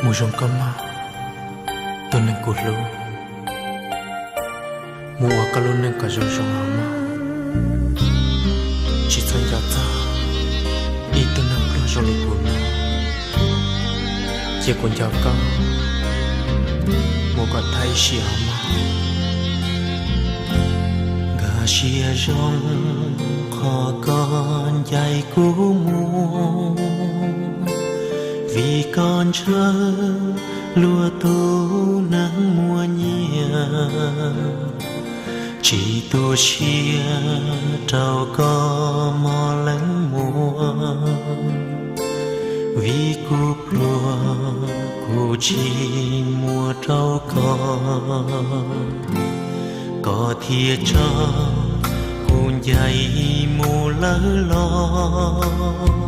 Mus zoo koj mog, tus neeg kuv hlub, mus ua koj lub neej kom zoo zoo os mog. Tsis txhob nco txog ib tug neeg pluag zoo li kuv no, ces kuv nco koj mus kom tag ib sim os mog. Nkag siab zoo qhov koj ncaim kuv mus, vim koj ntshaw luag tus neeg muaj nyiaj, tsis tu siab rau koj mog leej muam. Vim kuv pluag kuv tsis muaj rau koj, koj thiaj tso kuv ncaim mus lawm los.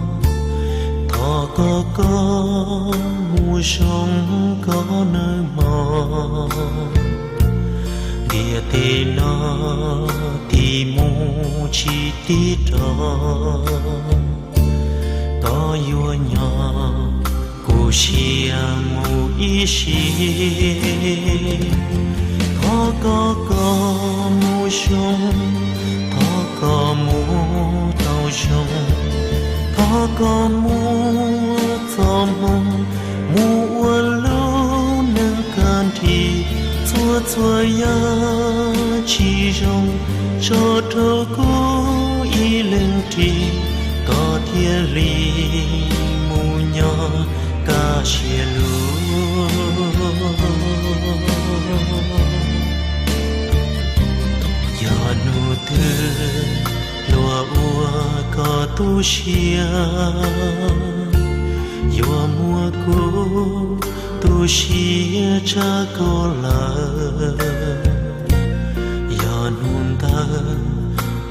Thov koj, koj mus zoo koj nawb mog, ntiaj teb no tig mus tsis tig rov, koj yuav nyob kuv siab mus ib sim. Thov koj, koj mus zoo, thov koj mus tau zoo, thov koj muab txoj hmoo mus ua lub neej kaj nrig. Txhua txhua yam tsis zoo tso rau kuv ib leeg ris, koj thiaj li mus nyob kaj siab lug. Yog hnub twg luag ua koj tu siab, yuav muab kuv tu siab tsa koj lawm. Yog hnub ntawd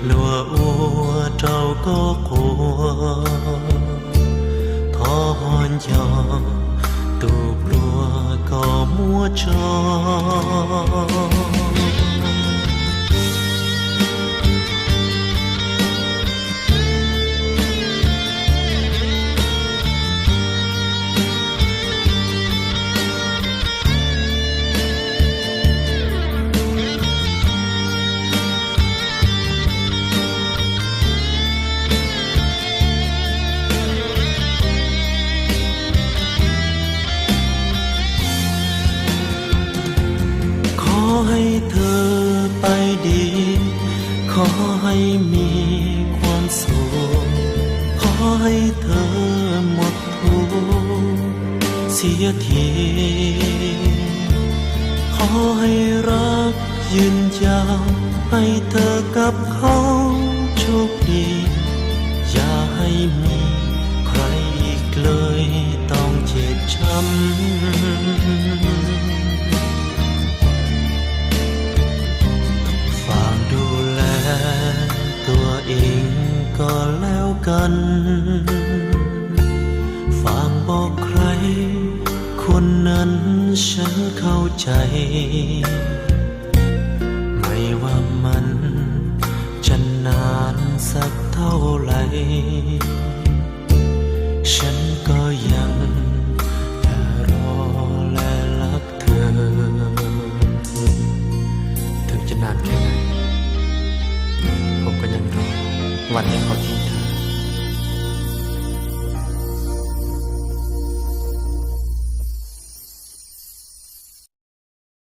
luag ua rau koj quaj, thov nco tus pluag koj muab tso. Khov hais thawm paib deb, khov hais me khuam xum, khov hais thawm muaj thuv xiab thiab, khov hais rab yws ncau, hais thawm kab khaub tsuj plig, yam hais me qhais dlawg tau cem tsam. Pham du lem tua ib koj lawv kam, pham npau qhais khuam nam seev khau cai, maiv vam mam tsam nam xav thauj lais, seev koj yeej lam rov lawm lab thawm. Thawm tsam nam khib lais, hom koj yeej rov vam tias qhov tsis